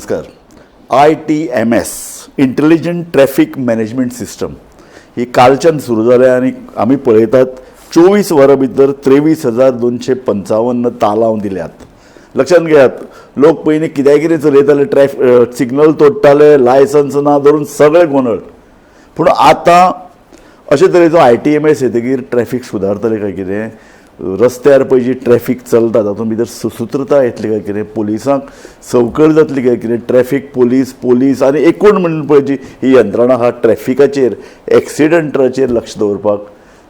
नमस्कार. ITMS, Intelligent Traffic Management System, ही कालच्यान सुरू जाल्या आनी आमी पळयतात 24 वरां भितर 23,255 तालांव दिल्यात. लक्षात घेयात, लोक पयलीं कित्याक कितें चलयताले, ट्रॅफिक सिग्नल तोडटाले, लायसन्स ना धरून सगळे गोंदळ. पूण आतां अशे तरेचो आयटीएमएस येतकीर ट्रॅफीक सुदारतले काय कितें? रस्त्यार पळय जी ट्रॅफीक चलता तातूंत भितर सुसूत्रता येतली काय कितें? पुलिसांक संवकळ जातली काय कितें? ट्रॅफीक पुलीस, पुलीस आनी एकूण म्हणून पळय जी ही यंत्रणा आहा, ट्रॅफिकाचेर, एक्सिडंटाचेर लक्ष दवरपाक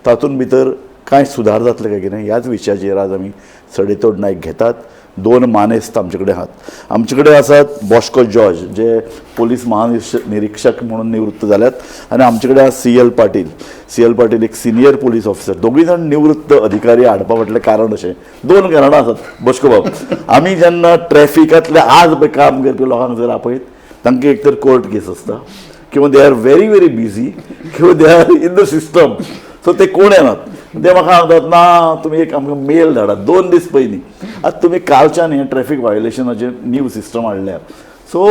तातूंत भितर कांय सुदार जातले काय कितें? ह्याच विशयाचेर आज आमी सडेतोड नायक घेतात. दोन मानेस्त आमचे कडेन आहात. आमचे कडेन आसात बॉस्को जॉर्ज, जे पोलीस महानिरीक्षक म्हणून निवृत्त जाल्यात, आनी आमचे कडेन आसा C L Patil. C L Patil एक सिनियर पोलीस ऑफिसर. दोगूय जाण निवृत्त अधिकारी हाडपा फाटलें कारण अशें, दोन कारणां आसात बॉस्को बाब. आमी जेन्ना ट्रॅफिकांतले आज पळय काम करपी लोकांक जर आपयत, तांकां एक तर कोर्ट केस आसता किंवा they are very very busy किंवा they are in the system, so ते कोण येनात. ते म्हाका सांगतात, ना, तुमी एक आमकां मेल धाडात 2 दीस पयलीं. आतां तुमी कालच्यान हें ट्रॅफीक व्हायोलेशनाचें न्यू सिस्टम हाडल्या, सो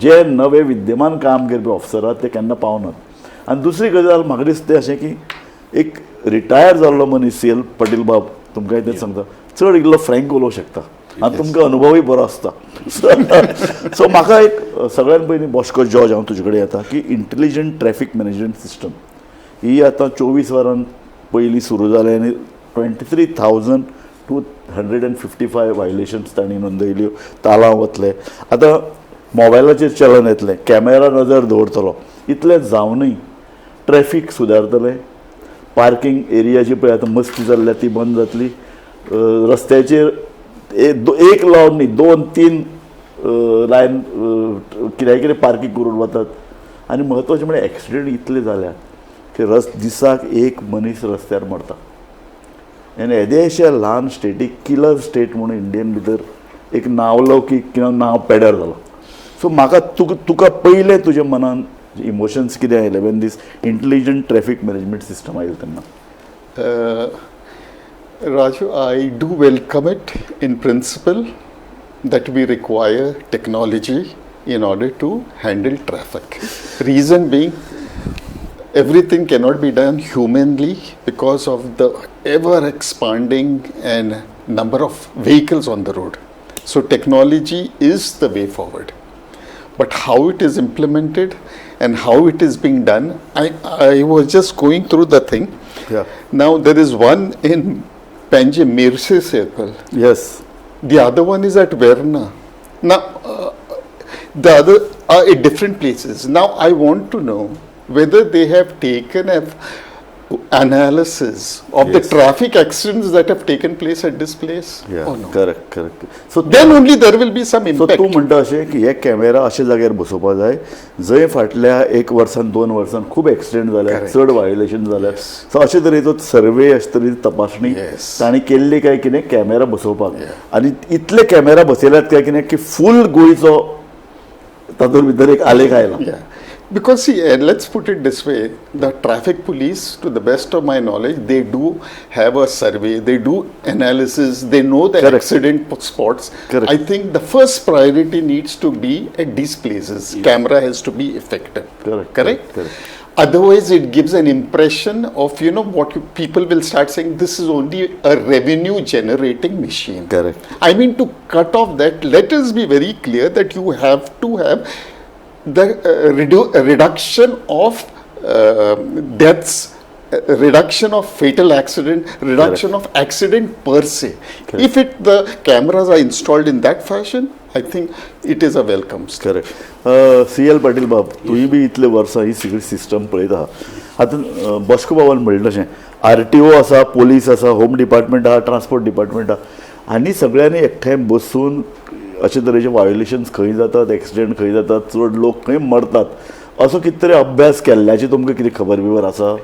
जे नवे विद्यमान काम करपी ऑफिसर आहात ते केन्ना पावनात. आनी दुसरी गजाल म्हाका दिसता तें अशें की एक रिटायर जाल्लो मनीस सी एल पाटील बाब, तुमकां तें सांगता, चड इल्लो फ्रँक उलोवंक शकता आनी तुमकां अनुभवूय बरो आसता. सो म्हाका एक सगळ्यान पयलीं बॉस्को जॉर्ज, हांव तुजे कडेन येता की इंटेलिजंट ट्रॅफीक मॅनेजमेंट सिस्टम ही आतां 24 वरां पयलीं सुरू जालें आनी 23,255 violations तांणी नोंदयल्यो. तालांव वतले, आतां मोबायलाचेर चलन येतलें, कॅमेरा नजर दवरतलो. इतलें जावनूय ट्रॅफीक सुदारतलें? पार्कींग एरियाची पळय आतां मस्ती चल्ल्या ती बंद जातली? रस्त्याचेर एक लावन न्ही, दोन तीन लायन कित्याक कितें पार्कींग करून वतात. आनी म्हत्वाचें म्हळ्यार एक्सिडंट इतले जाल्यात की दिसाक एक मनीस रस्त्यार मरता आनी येदेशा ल्हान स्टेटीक किलर स्टेट म्हणून इंडियन भितर एक नांवलौकीक किंवा नांव पेड्यार जालां. सो म्हाका तुका पयलें तुज्या मनान इमोशन्स कितें आयले when this Intelligent Traffic Management System आयलें तेन्ना? Raju, I do welcome it in principle that we require technology in order to handle traffic. Reason being, everything cannot be done humanly because of the ever expanding and number of vehicles on the road. So technology is the way forward. But how it is implemented and how it is being done, I was just going through the thing. Now there is one in Panjim, Mirce Circle. The other one is at Verna. Now, the other are at different places. Now, I want to know whether they have taken a analysis of the traffic accidents that have taken place at this place or no. Correct correct so Then only there will be some so impact. तूं म्हणटा अशें की हे camera अशा जाग्यार बसोवपा जाय जंय फाटल्या एक वर्सान, 2 वर्सान खूब एक्सिडेंट जाल्या, चड व्हायोलेशन जाल्या. सो अशे तरेचो सर्वे, अशे तरेची तपासणी तांणी केल्ली काय कितें कॅमेरा बसोवपाक? आनी इतले कॅमेरा बसयल्यात काय कितें की फूल गोंयचो तातूंत भितर एक आलेख आयला? Yeah. Because see, let's put it this way: the traffic police, to the best of my knowledge, they do have a survey, they do analysis, they know the accident spots. I think the first priority needs to be at these places. Camera has to be effective. Correct? Correct. Otherwise, it gives an impression of, what you, people will start saying, this is only a revenue generating machine. Correct. I mean, to cut off that, let us be very clear that you have to have the reduction of deaths, reduction of fatal accident, reduction of accident per se. If the cameras are installed in that fashion, I think it is a welcome step. Correct. C L Patil बाब, तुंय बी इतले वर्सां ही सगळी system पळयता आहा. आतां Bosco बाबान म्हणलें तशें आरटीओ आसा, पोलीस आसा, होम डिपार्टमेंट आहा, ट्रान्सपोर्ट डिपार्टमेंट आहा, आनी सगळ्यांनी एकठांय बसून अशे तरेचे व्हायोलेशन्स खंय जातात, एक्सिडेंट खंय जातात, चड लोक खंय मरतात, असो कितें तरी अभ्यास केल्ल्याची तुमकां कितें खबर बिबर आसा?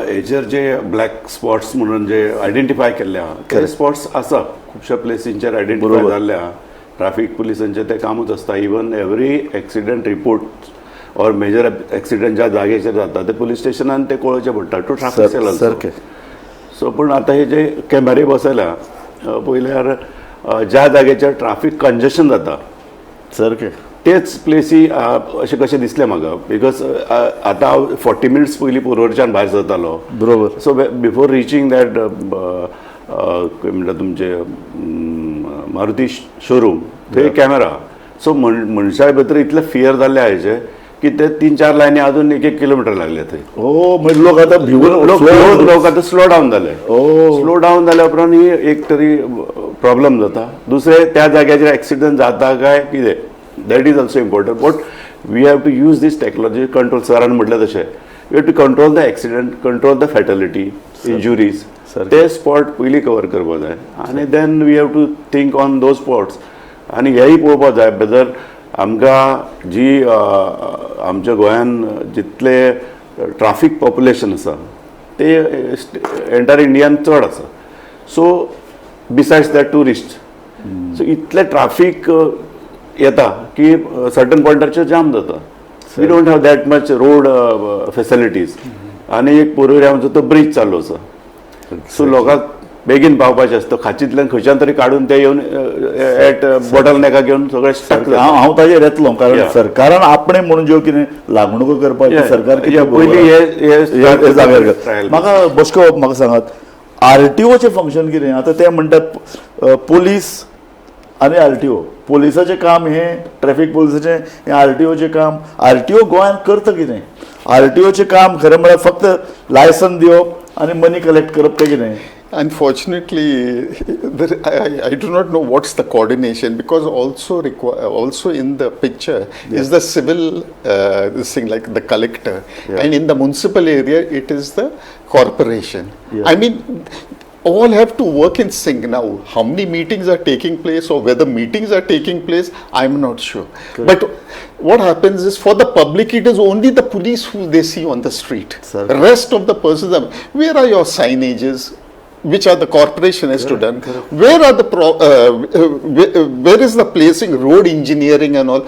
हेजेर जे ब्लॅक स्पॉट्स म्हणून जे आयडेंटिफाय केल्ले आहा ते स्पॉट्स आसा, खुबश्या प्लेसींचेर आयडेंटिफाय जाल्ले आहा. ट्राफीक पुलिसांचें तें कामूच आसता. Even every accident report or major accident ज्या जाग्याचेर जाता ते पुलीस स्टेशनान ते कळोवचें पडटा टू ट्राफीक सेल. सारकें. सो पूण आतां हे जे कॅमेरे बसयल्या, पयल्यार ज्या जाग्याचेर ट्राफीक कंजेशन जाता सारकें. तेच प्लेसी अशें कशें दिसलें म्हाका, because आतां हांव 40 मिनट्स पयलीं पर्वरच्यान भायर सरतालो. बरोबर. सो बिफोर रिचींग that, म्हणटा तुमचे मारुती शोरूम, थंय कॅमेरा. सो मनशा भितर इतले फियर जाल्ले आहाचे की ते 3-4 लायनी अजून 1-1 किलोमिटर लागले थंय. ओ, म्हणजे लोक आतां भिवून लोक आतां स्लो डावन जाले. स्लो डावन जाल्या उपरांत ही एक तरी प्रॉब्लम जाता. दुसरें, त्या जाग्याचेर एक्सिडंट जाता काय कितें, that is also important. But we have to use this technology control. सरान म्हटलें तशें, we have to control the accident, control the fatality, injuries. ते स्पॉट पयलीं कवर करपाक जाय आनी then we have to think on those spots. आनी हेंय पळोवपाक जाय, वेदर आमकां जी आमच्या गोंयान जितले ट्राफीक पॉप्युलेशन आसा ते एंटायर इंडियान चड आसा. So besides that tourist, so इतले ट्राफीक येता की सर्टन पॉयंटाचेर जाम जाता. We don't have that much road facilities. आनी एक पोरुऱ्या आमचो तो ब्रीज चालू आसा, सो लोकांक बेगीन पावपाचें आसता, खाचींतल्यान खंयच्यान तरी काडून ते येवन एट बॉटल नेकाक घेवन सगळे स्टक. हांव ताजेर येतलो, कारण सरकारान आपणें म्हणून ज्यो कितें लागणुको करपाक सरकार पयलीं हे जाग्यार. म्हाका बसको, म्हाका सांगात, आरटीओचें फंक्शन कितें? आतां ते म्हणटात पोलीस आनी आरटीओ, पोलिसाचें काम हें, ट्रॅफिक पोलिसाचें हें, आरटीओचें काम. आरटीओ गोंयांत करता कितें? आरटीओचें काम खरें म्हळ्यार फक्त लायसन दिवप आनी मनी कलेक्ट करप तें कितें? Unfortunately, I do not know what's the coordination, because also in the picture is the civil this thing, like the collector, and in the municipal area it is the corporation. I mean, all have to work in sync now. How many meetings are taking place, or whether meetings are taking place, I'm not sure. Correct. But what happens is, for the public, it is only the police who they see on the street. Sir. Rest of the persons are, where are your signages, which are the corporation has to done? Correct. Where are the where is the placing, road engineering and all?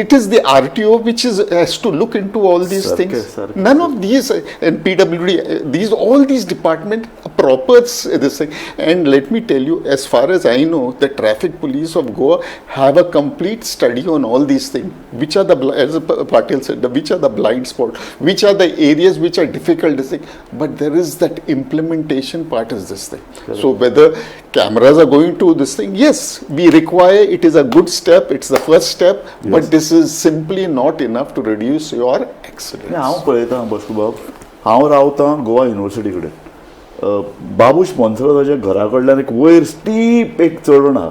It is the RTO which has to look into all these things. None of these, and PWD, these, all these department proper this thing. And let me tell you, as far as I know, the traffic police of Goa have a complete study on all these things. Which are the, as Patil said, which are the blind spot, which are the areas which are difficult to see. But there is that implementation part is this thing. Correct. So whether cameras are going to this thing, yes, we require, it is a good step, it's the first step, yes. But this is simply not enough to reduce your accidents. हांव पळयतां बसको बाब, हांव रावतां Goa university कडेन, बाबूश मोन्सेराताच्या घरा कडल्यान एक वयर स्टीप एक चडण आहा,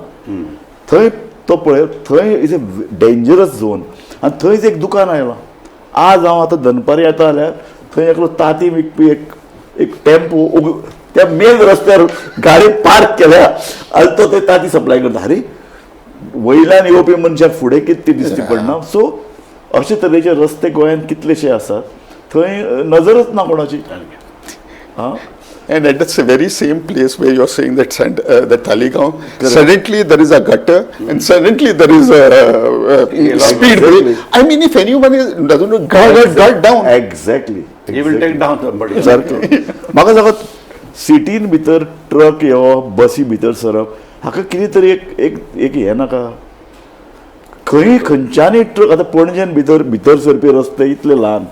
थंय तो पळय, थंय is a dangerous zone आनी थंयच एक दुकान आयलां. आज हांव आतां दनपारी येता जाल्यार थंय एकलो तांती विकपी एक टेम्पो त्या मेन रस्त्यार गाडी पार्क केल्या आनी तो ते तांती सप्लाय करता. अरे, वयल्यान येवपी मनशाक फुडें कितें ती दिसती पडना. सो अशे तरेचे रस्ते गोंयांत कितलेशे आसात, थंय नजरच ना कोणाची. And at the very same place where you're saying that the Taleigao, suddenly there is a gutter, and suddenly there is a speed break. I mean, if anyone is, doesn't know, guard down. Exactly. He will take down somebody. सारकें. म्हाका सांगात, सिटीन भितर truck येवप, बसी भितर सरप, हाका कितें तरी एक एक एक हें नाका? खंय खंयच्यानय ट्रक आतां पणजेन भितर भितर सरपी रस्ते इतले ल्हान,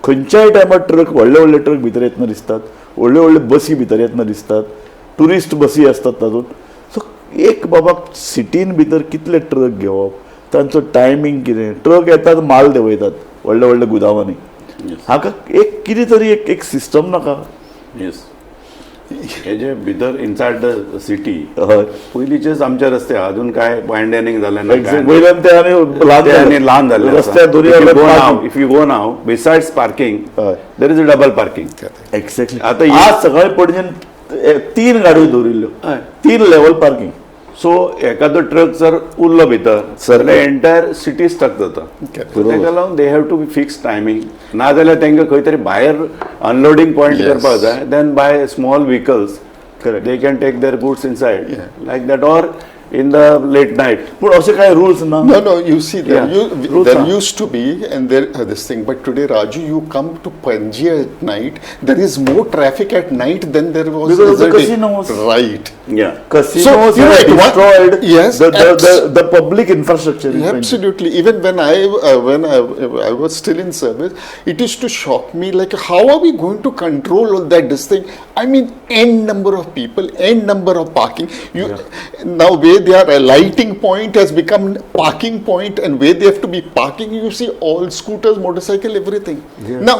खंयच्याय टायमार ट्रक, व्हडले व्हडले ट्रक भितर येतना दिसतात, व्हडल्यो व्हडल्यो बसी भितर येतना दिसतात, ट्युरिस्ट बसी आसतात तातूंत. सो एक बाबा सिटीन भितर कितले ट्रक घेवप, तांचो टायमींग कितें? ट्रक येतात, माल देंवयतात व्हडल्या व्हडल्या गुदांवांनी. हाका एक कितें तरी एक एक सिस्टम नाका? येस, हे जे भितर इनसायड the city हय. पयलींचेच आमचे रस्ते अजून काय वायडनिंग जालें ना, काय ना. वयल्यान ते आनी ल्हान ते आनी ल्हान जाल्ले. रस्त्यार दोनी If you go now, besides parking, हय. There is a double parking. Exactly. आतां आज सकाळी पणजेन 3 गाडयो दवरिल्ल्यो, हय. 3 लेवल पार्किंग. सो एखादो ट्रक जर उरलो भितर सर. जाल्यार एंटायर सिटी स्टक जाता. ताका लागून they have to be fix timing, ना जाल्यार तांकां खंय तरी भायर अनलोडींग पॉयंट करपाक जाय, then by small vehicles Correct. They can take their goods inside like that, or in the late night. पूण अशे काय रुल्स ना. No, you see, there, Rules there are. Used to be, and there this thing, but today, Raju, you come to Panji at night, there is more traffic at night than there was Because of the the day. Casinos. Right. Yeah. Casinos So, you know, have at one- destroyed Yes, the public infrastructure in Panjim. Absolutely. Even when I was still in service, it used to shock me. Like, how are we going to control all that this thing? I mean, n number of people, n number of parking. You Now where they are, a lighting point has become parking point, and where they have to be parking, you see all scooters, motorcycle, everything. Now,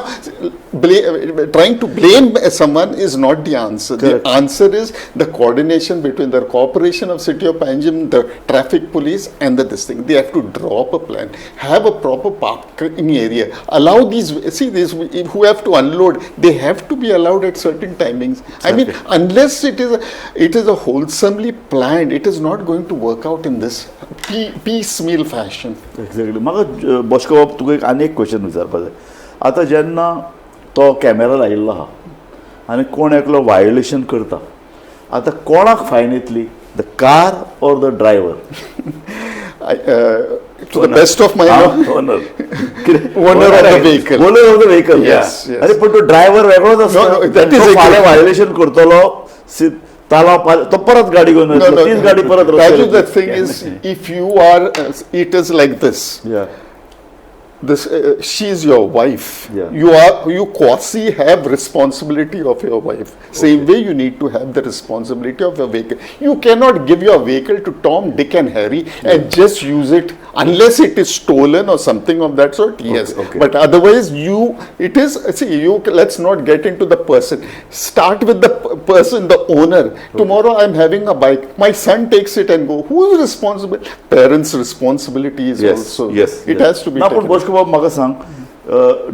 trying to blame someone is not the answer. Correct. The answer is the coordination between the corporation of City of Panjim, the traffic police, and the this thing. They have to draw up a plan, have a proper parking area, allow these, see these who have to unload, they have to be allowed at certain timings. I mean, unless it is a wholesomely planned, it is not going to work out in this piecemeal fashion. Exactly. म्हाका बॉश्को बाब, तुका एक आनी एक question विचारपा जाय. आतां जेन्ना तो कॅमेरा लायिल्लो आहा आनी कोण एकलो वायोलेशन करता, आतां कोणाक फायन येतली, the car or the driver? To the best of my knowledge, owner. Owner of the vehicle. Owner of the vehicle. Yes. अरे, पण तो ड्रायव्हर वेगळोच आसता. No, no, that is तो फाल्यां agree. Violation करतलो, तालाव तो परत गाडी घेवन No, येतलो, no. तीच गाडी परत रस्त्यार Raju, the येतली. Thing is, if you are, it is like this. This she is your wife. You quasi have responsibility of your wife. Same way you need to have the responsibility of your vehicle. You cannot give your vehicle to Tom, Dick and Harry and just use it unless it is stolen or something of that sort. Yes. But otherwise, you it is see, you let's not get into the person. Start with the person, the owner. Tomorrow I'm having a bike, my son takes it and go. Who is responsible? Parents' responsibility is also it has to be ना, पण taken. Bosco बाब, म्हाका सांग,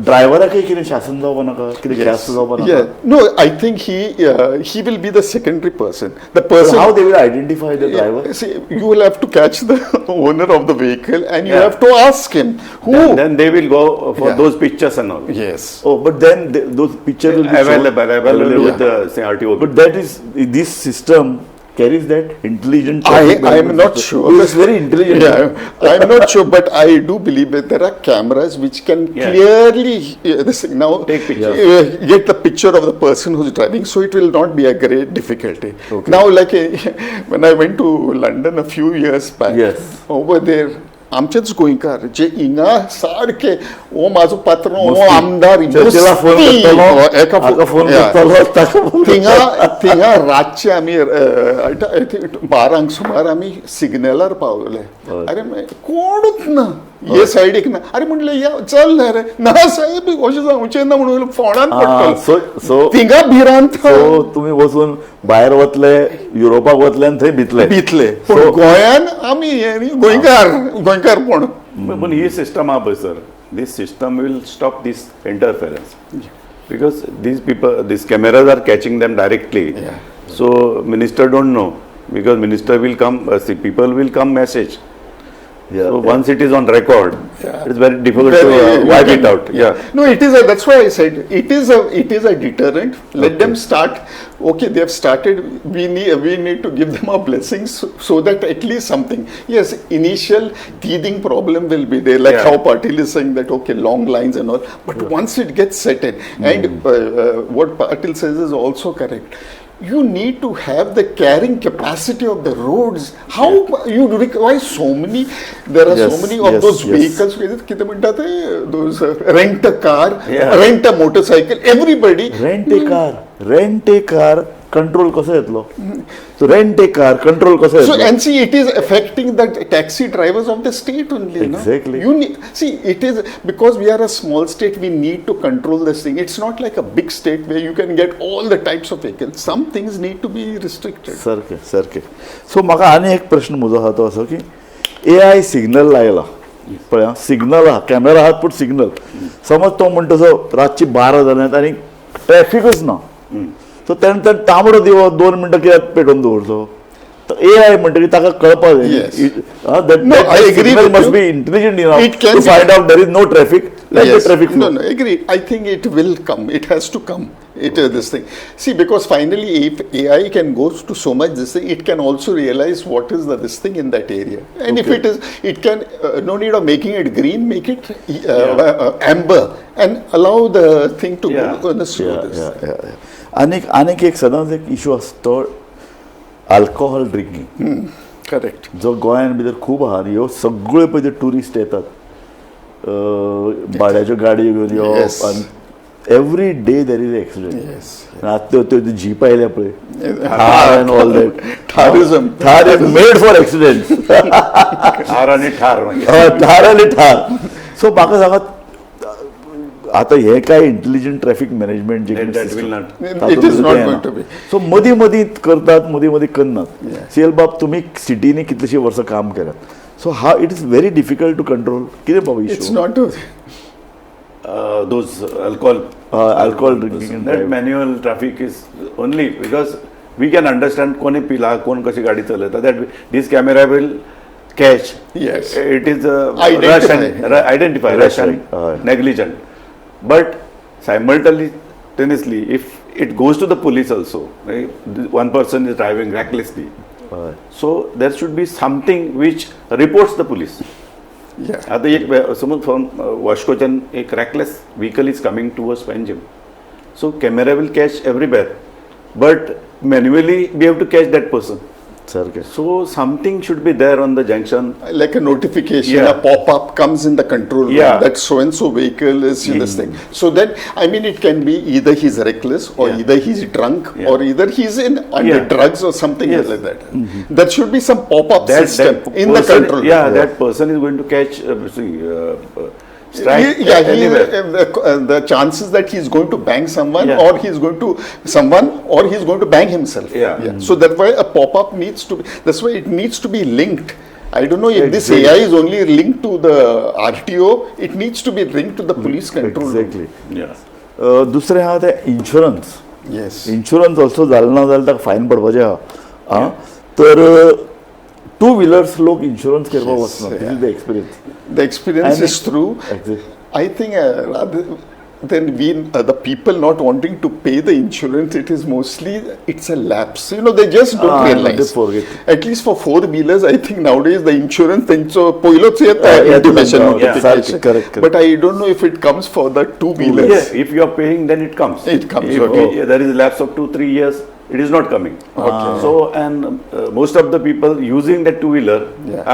ड्रायव्हराकय कितें शासन जावपा नाका, कितें ख्यास्त जावपा नाका? Yeah. No, I think he will be the secondary person. The person. How they will identify the driver? Yeah, see, you will have to catch the owner of the vehicle and you have to ask him who. Then they will go for those pictures and all. Yes. Oh, but then those pictures will be shown. Available with the, say, RTO. But that is, this system carries that intelligent traffic I am management not system. Sure. It's very intelligent. Yeah, I'm not sure, but I do believe that there are cameras which can clearly this thing now Take picture. Get the picture of the person who's driving, so it will not be a great difficulty. Now, like when I went to London a few years back, over there. आमचेच गोंयकार जे हिंगा सारखे, हो म्हाजो पात्रांव, हो मस्ती. आमदार, चर्चिला फोन मस्ती. करतलो, हो, एका हाका फोन करतलो, ताका फोन. थिंगा थिंगा रातचे आमी I think 12ंक सुमार आमी सिग्नलार पावले. अरे, कोणूच ना हे सायडीक ना. अरे, म्हणलें, या चल ना रे. ना साहेब, अशें जावचें ना म्हणून फोणान पडटलो. सो सो थिंगा भिरांत. सो तुमी वचून भायर वतले, युरोपाक वतले आनी थंय भितले. भितले, पूण गोंयान आमी हे न्ही, गोंयकार गोंयकारपण. पण ही सिस्टम आहा पळय sir, this system will stop this interference because these people, these cameras are catching them directly. So minister don't know because minister will come, see, people will come message. So once it is on record, it's very difficult to You wipe it out. Yeah. No, it is a, that's why I said it is a deterrent. Let them start. Okay, they have started. We need to give them our blessings so that at least something. Yes, initial teething problem will be there, like how Patil is saying that okay, long lines and all. But once it gets settled, and what Patil says is also correct. You need to have the carrying capacity of the roads. How you require so many? There are so many of those vehicles. कितें म्हणटा ते, those rent a car, rent a motorcycle, everybody. Rent a car, rent a car control कसो येतलो? So rent a car control कसो So येतलो? And see, it is affecting the taxi drivers of the state only. No? Exactly. You need, see, it is because we are a small state. We need to control this thing. It's not like a big state where you can get all the types of vehicles. Some things need to be restricted. सारकें सारकें. So म्हाका आनी एक प्रश्न म्हजो आहा, तो असो की ए I signal लायला पळय, सिग्नल आहा, कॅमेरा आहात, पूण सिग्नल समज तो म्हणटा तसो रातची 12 जाल्यात आनी ट्रॅफिकूच ना, सो तेणें तांबडो दिवो 2 मिनटां कित्याक पेटोवन दवरचो? ए आय म्हणटकीर ताका कळपा जाय. Yes. No, I agree with must you. Be intelligent enough It can to be. Find out there is no traffic, let the Yes. Traffic. No, no, agree. I think it will come. It has to come. It this thing. See, because finally, if AI can go to so much this thing, it can also realize what is the this thing in that area. And if Okay. it is, it can no need of making it green, make it amber, and allow the thing to go on a slow this. आनीक आनीक एक सदांच एक issue आसता तो alcohol drinking, Correct. जो गोंयान भितर खूब आहा. आनी ह्यो सगळ्यो पळय ते ट्युरिस्ट येतात, भाड्याच्यो गाडयो घेवन यो आनी every day there is accident. आतां त्यो त्यो जीप आयल्या पळय, थार and all that. Tharism. Thar is made for accident. Thar आनी ठार मागीर. थार आनी ठार. सो म्हाका सांगात, आतां हें काय intelligent traffic management J That will not. It is not going to be. So मदीं मदीं करतात, मदीं मदीं करनात. सीएल बाब, तुमी सिटीनी कितलींशीं वर्सां काम केलात, सो हा it is very difficult to control कितें बाबा It's issue not. A, Those alcohol alcohol drinking and that driving. Manual traffic is only because we can understand कोणी पिला, कोण कशी गाडी चलयता, that this camera will catch. It is Identify. Rush and identify Rush rush and- and हय. Negligent, but simultaneously if it goes to the police also, right? One person is driving recklessly, हय. So there should be something which reports the police. आता एक समज from वास्कोच्यान एक reckless vehicle is coming towards Panjim, so camera will catch everywhere, but manually we have to catch that person. सारकें. So something should be there on the junction. Like a notification, a pop-up comes in the control room that so and so vehicle is in this thing. So then, I mean, it can be either he's reckless or either he's drunk or either he's in under drugs or something like that. There should be some pop-up system That in the person- control room. Yeah, that person is going to catch, see, strike anywhere. The chances that he's going to bang someone or he's going to someone or he's going to bang himself. So that's why a pop-up needs to be, that's why it needs to be linked. I don't know if this AI is only linked to the RTO, it needs to be linked to the police control room. Exactly. दुसरें आहा तें insurance. Insurance also जालें ना जाल्यार ताका fine पडपाचें आहा. आं, तर टू व्हिलर्स लोक इन्शुरन्स करपाक वचना. This is the experience. The experience And is true. I think rather than we, the people not wanting to pay the insurance, it is mostly, it's a lapse. They just don't realize. They forget. At least for four wheelers, I think nowadays the insurance तेंचो पयलोच येता intimation notification. Correct, correct. But I don't know if it comes for the two wheelers. Yeah, if you are paying, then it comes. It comes, If okay. There is a lapse of 2-3 years, it is not coming. So, and most of the people using that two-wheeler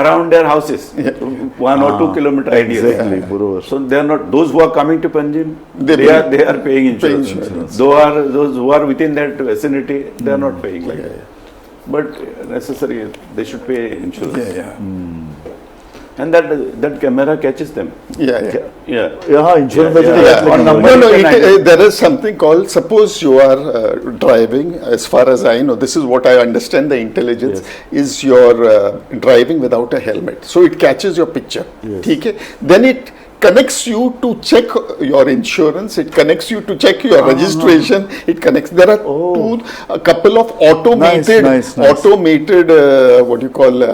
around their houses, 1 or 2 kilometer radius. Exactly, बरोबर. So they are not, those who are coming to Panjim, They they pay. Are they are paying insurance. Insurance. Those who are within that vicinity, they are not paying like that. But necessary, they should pay insurance. And that camera catches them. Yeah. हा, insurance. Yeah. On number No, no, you can there is something called, suppose you are driving, as far as I know, this is what I understand the intelligence, is you're driving without a helmet. So it catches your picture. ठीक है? Then it connects you to check your insurance, it connects you to check your registration, it connects. There are a couple of automated, Nice, nice, nice. Automated, what do you call,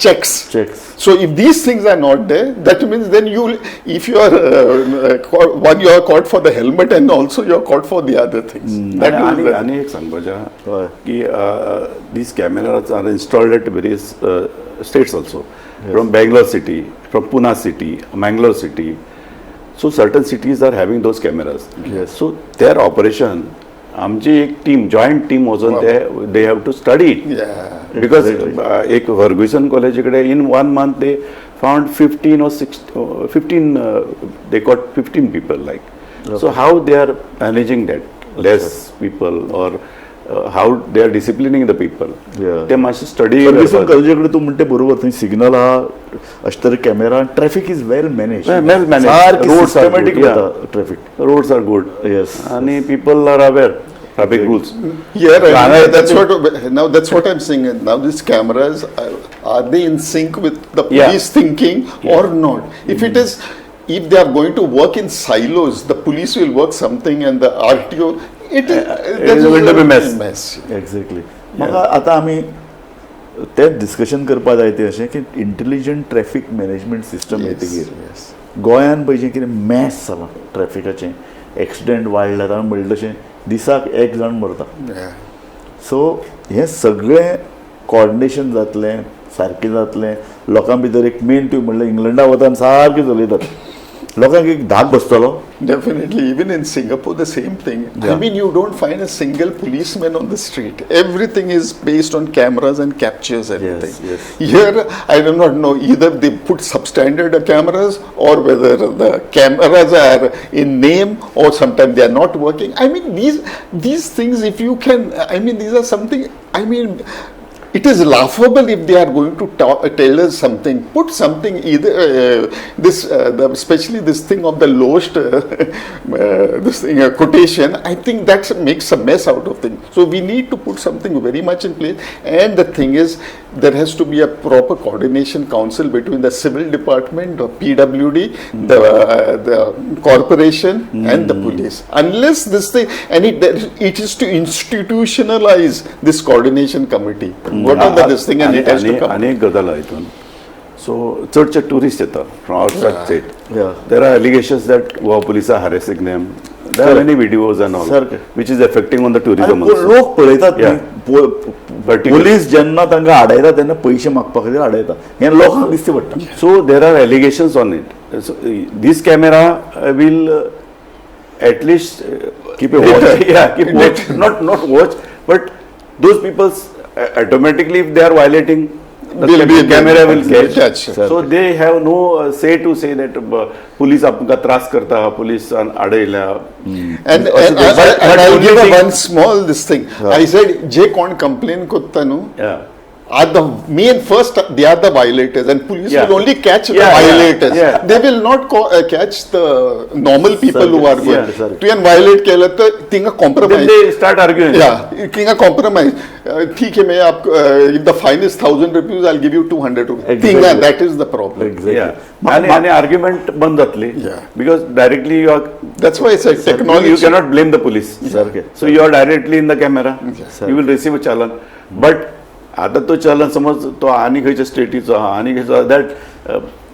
checks. Checks. So if these things are not there, that means then you, if you are caught, one, you are caught for the helmet and also you are caught for the other things. That आणि is आणि the- आणि एक सांगपाचें आहा हय. की these cameras are installed at various states also, from Bangalore city, from Pune city, Mangalore city. So certain cities are having those cameras. So their operation, आमची एक टीम, जॉयंट टीम वचून ते they have to study it. Because एक Ferguson कॉलेजी कडेन in one month they found 15 or six, 15, they got 15 people like. So how they are managing that less people or how they are disciplining the people, ते मातशें study. Ferguson कॉलेजी कडेन तूं म्हणटे बरोबर, थंय सिग्नल आहा, अशें तरेन camera, traffic is well manage. Well managed. सारकी Roads are systematic good, yeah. वता traffic. Roads are good. आणि people are aware traffic rules. Yeah, right. Ghana- That's what now. That's what I'm saying. Now these cameras are they in sync with the police thinking or not? If it is, if they are going to work in silos, the police will work something and the RTO. It is It is going to be mess. Mess. Exactly. म्हाका आतां आमी तें discussion करपा जाय तें अशें की intelligent traffic management system येतकीर गोंयान पळय कितें मॅस जालां ट्रॅफिकाचें, एक्सिडंट वाडल्यात. हांवें म्हणलें तशें दिसाक एक जाण मरता. सो हें सगळें कॉर्डिनेशन जातलें, सारकें जातलें. लोकां भितर एक मेन तुवें म्हणलें इंग्लंडा वता आनी सारकें चलयतात, लोकांक एक धाक बसतलो. Definitely, even in Singapore, the same thing. Yeah. I mean, you don't find a single policeman on the street. Everything is based on cameras and captures everything. Here, I do not know, either they put substandard cameras or whether the cameras are in name or sometimes they are not working. I mean, these things, if you can, I mean, these are something, I mean, it is laughable if they are going to tell us something. Put something either this, especially this thing of the lowest this thing quotation. I think that makes a mess out of things. So we need to put something very much in place. And the thing is, there has to be a proper coordination council between the civil department, the PWD, the corporation, and the police. Unless this thing, and it is to institutionalize this coordination committee. What are the this thing, and it has to come. आनी एक गजाल आहा हितून. So चडशे tourist येता from outside state. There are allegations that Goa police are harassing them. There are many videos and all, सारकें. Which is affecting on the tourism. लोक पळयतात Yeah. न्ही, Particular. Police जेन्ना तांकां आडायता तेन्ना पयशे मागपा खातीर आडायता हें लोकांक दिसता पडटा. So there are allegations on it. So this camera will at least Keep a watch. Yeah, keep watch. Not watch, but those people automatically, if they are violating, the Will be- camera will catch. Catch. So they have no say to say that police आमकां त्रास करता, police आडयल्या. And, and, But- and but I'll only give a thing- one small this thing. I said, जे कोण complain करता न्हू, are the main first, they are the violators, and police will only catch the violators. They will not catch the normal people who are going. तुवें violate केलं तर थिंगा Then compromise. They start arguing. Yeah, थिंगा compromise. ठीक है, मैं आप if the fine is ₹1000, I'll give you ₹200. थिंगा that is the problem. Yeah. आणि आणि आर्ग्युमेंट बंद जातली because directly you are That's why I said technology. You cannot blame the police. सारकें. So you are directly in the camera. You will receive a challan. But आता तो चलन समज तो आनी खंयच्या स्टेटीचो आहा आनी खंयचो, that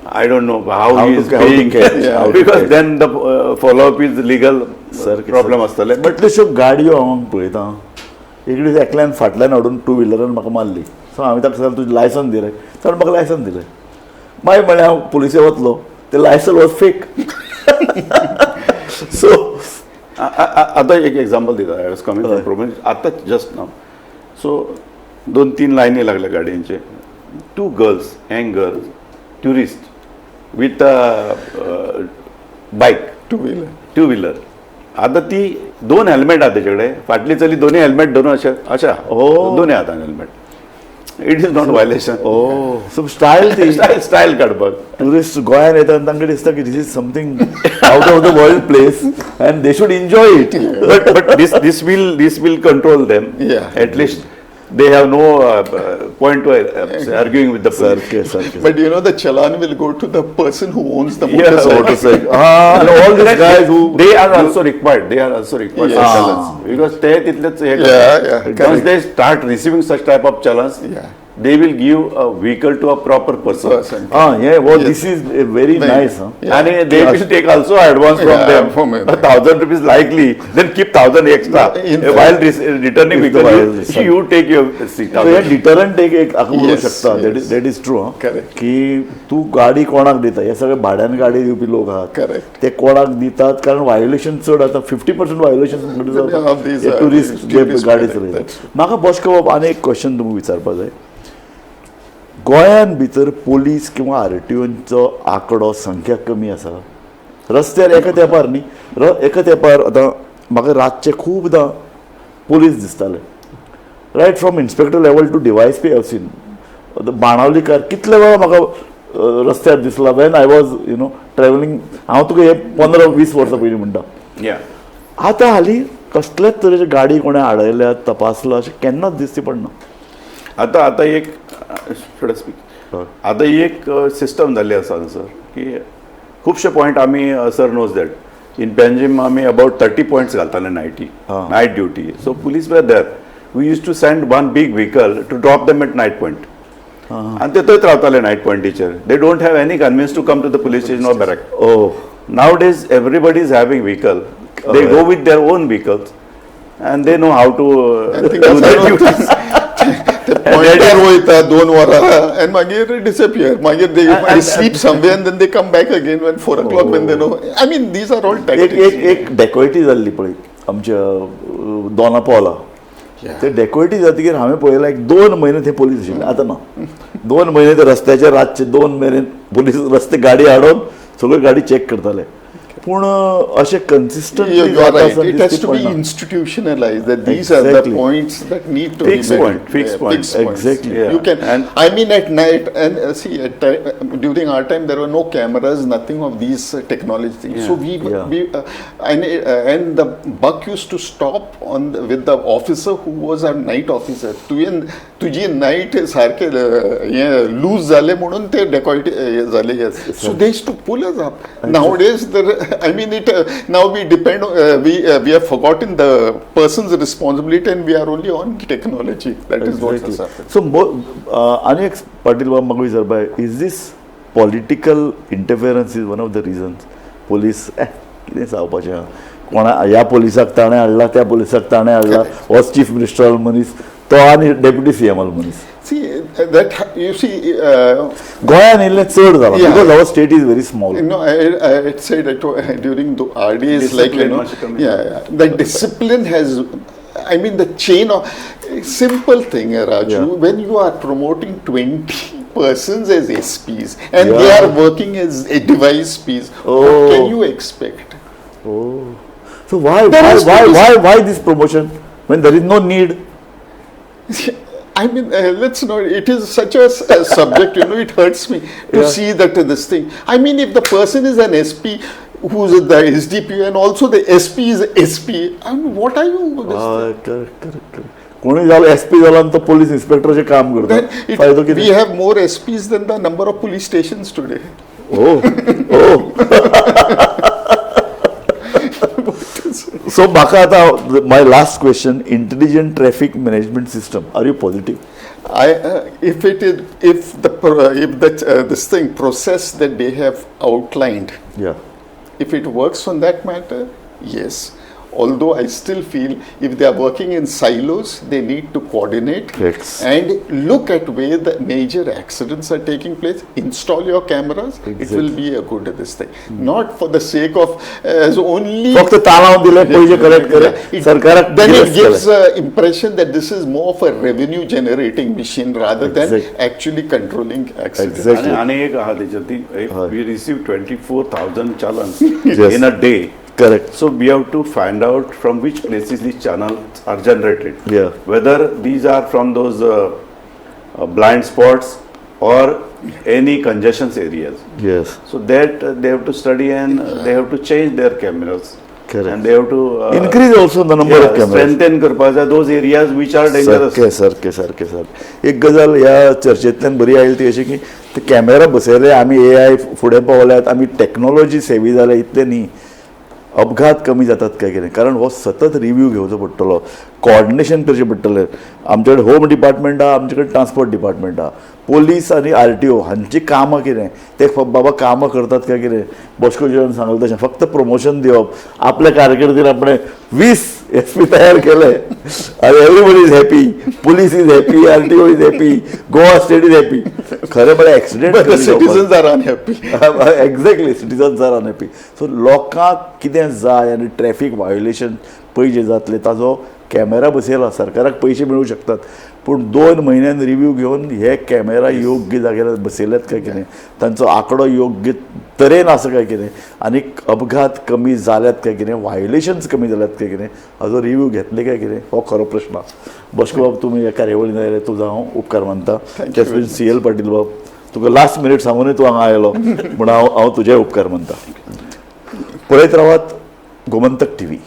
I don't know how How he to is how to paying, catch, how to because catch. Then the follow up is legal सारकें, प्रॉब्लेम आसतले, बट कितल्योश्यो गाडयो हांव पळयतां, एक दीस एकल्यान फाटल्यान हाडून टू व्हिलरान म्हाका मारली. सो हांवें ताका सांगलें, तुजें लायसन दी रे. ताणें म्हाका लायसन दिलें. मागीर म्हळें हांव पुलिसे वतलो, तें लायसन वॉज फेक. सो आतां एक एग्जाम्पल दिता. I was coming from problem आतां जस्ट नाव. सो दोन तीन लायनी लागल्या गाडयेंचे. Two girls, young girls, tourist with bike. Two wheeler. Two wheeler. आतां ती दोन हेल्मेट आहा तेजे कडेन. फाटली चली दोनूय हेल्मेट धरून अशें अशें आहा. दोनूय हातान helmet. It is not violation. Oh, so style ती. स्टायल स्टायल काडपाक. टुरिस्ट गोंयान येता आनी तांकां दिसता की this is something out of the world place and they should enjoy it. But this will control them. At least they have no point to arguing with the police. सारकें सारकें. But you know, the challan will go to the person who owns the motorcycle. Motorcycle. Ah, and all these guys who They are also required. They are also required for challans because ते तितलेच हे Once they start receiving such type of challans, they will give a vehicle to a proper person. Person. Ah, yeah, well, this is a very nice. Huh? Yeah. And they will take also advance from them, from it. ₹1,000 likely, then keep 1,000 extra. In While returning If the vehicle, while- you take your seat. So हे डिटरंट एक एक आका उरूंक शकता. That is true. Correct. की तूं गाडी कोणाक दिता, हे सगळे भाड्यान गाडी दिवपी लोक आहात. Correct. ते कोणाक दितात कारण व्हायोलेशन चड आतां, 50% violation Of these, tourist J tourist, गाडी correct, चलयतात. That's म्हाका बॉस्को बाब आनी एक क्वेश्चन तुमकां विचारपाक जाय. गोंयान भितर पोलीस किंवा आरटीओंचो आंकडो संख्या कमी आसा रस्त्यार. एका तेंपार न्ही, एका तेंपार आतां म्हाका रातचे खुबदां पोलीस दिसताले, right from inspector level to DySP. Have seen Banavlikar कितले वेळा म्हाका रस्त्यार दिसला when I was travelling. हांव तुका हे 15-20 वर्सां पयलीं म्हणटा. आतां हालीं कसलेच तरेचे गाडी कोणें आडयल्या, तपासला अशें केन्नाच दिसती पडना. आतां आतां एक स्पीक, आतां एक सिस्टम जाल्ली आसा सर की खुबशे पॉयंट आमी, sir knows that in Panjim आमी अबाउट 30 पॉयंट्स घालताले ninety, night duty. So police were there. We used to send one big vehicle to drop them at night point. आनी ते थंयच रावताले night पॉयंटीचेर. They don't have any convenience to come to the police station or barrack. Oh. Nowadays everybody is having vehicle. They go with their own vehicles and they know how to do their duties. ते पॉयंटार वयता 2 वरां आनी मागीर disappear. मागीर they sleep somewhere and then they come back again when 4 o'clock when they know. I mean these are all एक एक एक डेकोयटी जाल्ली पळय आमच्या दोना पावला. ते डेकोयटी जातकीर हांवें पळयलां एक 2 म्हयने थंय पोलीस आशिल्ले. आतां ना, 2 म्हयने ते रस्त्याचेर रातचे 2 म्हयने पोलीस रस्ते गाडी हाडून सगळ्यो गाडी चॅक करताले. पूण अशें consistent You are right. It has to be institutionalized that these are the points that need to Fixed be point, fixed point. Fixed points. Exactly. Yeah. You can. And- I mean, at night, and see, at time, during our time, there were no cameras, nothing of these technology things. Yeah. So we and the buck used to stop on the, with the officer who was our night officer. तुजी night सारके हे loose जाले म्हणून ते डेकॉयट जाले. So they used to pull us up. Nowadays, there, I mean, it now we depend. We have forgotten the person's responsibility, and we are only on technology. That is what has happened. So आनी एक पाटील बाब म्हाका विचारपा, is this political interference is one of the reasons? Police कितें सांगपाचें आहा, कोणा ह्या पोलिसाक ताणें हाडला, त्या पोलिसाक ताणें हाडला, होच चीफ मिनिस्टर मनीस तो आनी डेप्युटी सी एम मनीस. See, that you see, गोंयान इल्लें चड जालां Yeah. Because our state is very small. No, I had said it during the our days, like, you Discipline know, must come in. yeah, the discipline has, I mean, the chain of, simple thing, Raju, Yeah. when you are promoting 20 persons as SPs and they Yeah. are working as a device SPs, Oh. what can you expect? Oh. So why There why has to why be why why this promotion when there is no need? I mean, let's not, it is such a subject, you know, it hurts me to Yeah. see that this thing. I mean, if the person is an SP who's the SDP and also the SP is SP, I mean, what are you? This हय, correct, correct, correct. कोणी जालो S P जालो आनी तो police इन्स्पेक्टराचें काम करता, Then it, फायदो कितें? we have more SPs than the number of police stations today. Oh, oh. So म्हाका आतां my last question, intelligent traffic management system, are you positive? I, if it is, if the if that this thing process that they have outlined, Yeah. if it works on that matter, yes. Although I still feel if they are working in silos, they need to coordinate Yes. and look at where the major accidents are taking place. Install your cameras. It will be a good this thing. Not for the sake of as only. फक्त तालांव दिले, पयशे collect केले, सरकाराक Then it गिरेस्त gives केले. A impression that this is more of a revenue generating machine rather than actually controlling accidents. Exactly. आनी एक आहा तेचेर ती, we receive 24,000 challan Yes. In a day. Correct. So we have to find out from which places these channels are generated. Yeah. Whether these are from those blind spots or any congestion areas. Yes. So that they have to study and they have to change their cameras. Correct. And they have to Increase also the number of cameras. Strengthen करपाक जाय those areas which are dangerous. सारकें सारकें सारकें सारकें. एक गजाल ह्या चर्चेंतल्यान बरी आयली ती अशी की ते कॅमेरा बसयले, आमी ए I फुडें पावल्यात, आमी टॅक्नोलॉजी सेवी जाल्या, इतलें न्ही अपघात कमी जातात काय कितें, कारण हो सतत रिव्यू घेवचो पडटलो, कॉर्डिनेशन करचें पडटलें. आमचे कडेन होम डिपार्टमेंट आहा, आमचे कडेन ट्रान्सपोर्ट डिपार्टमेंट आहा, पोलीस आनी आर टी ओ हांची कामां कितें, ते बाबा कामां करतात काय कितें. बॉस्को जिवान सांगलें तशें फक्त प्रमोशन दिवप, आपल्या कारकिर्दीन आपणें 20 एस पी तयार केले आनी everybody is happy, police is happy, R T O is happy, Goa state is happy. खरें म्हळ्यार accident But the citizens are unhappy. Exactly, citizens are unhappy. So लोकांक कितें जाय आनी ट्रॅफीक व्हायोलेशन पळय जें जातलें ताजो कॅमेरा बसयला, सरकाराक पयशे मेळूं शकतात, पूण 2 म्हयन्यान रिव्यू घेवन हे कॅमेरा योग्य जाग्यार बसयल्यात काय कितें, तांचो आंकडो योग्य तरेन आसा काय कितें, आनी अपघात कमी जाल्यात काय कितें, व्हायोलेशन्स कमी जाल्यात काय कितें, हाजो रिव्यू घेतले काय कितें, हो खरो प्रश्न आसा. बॉस्को बाब, तुमी ह्या कार्यावळीन आयले तुजो हांव उपकार मानता. Thank you त्याच बरोबर सी एल पाटील बाब, तुका लास्ट मिनीट सांगूनय तूं हांगा आयलो म्हूण हांव तुजेय उपकार मानता. पळयत रावात गोमंतक टी व्ही.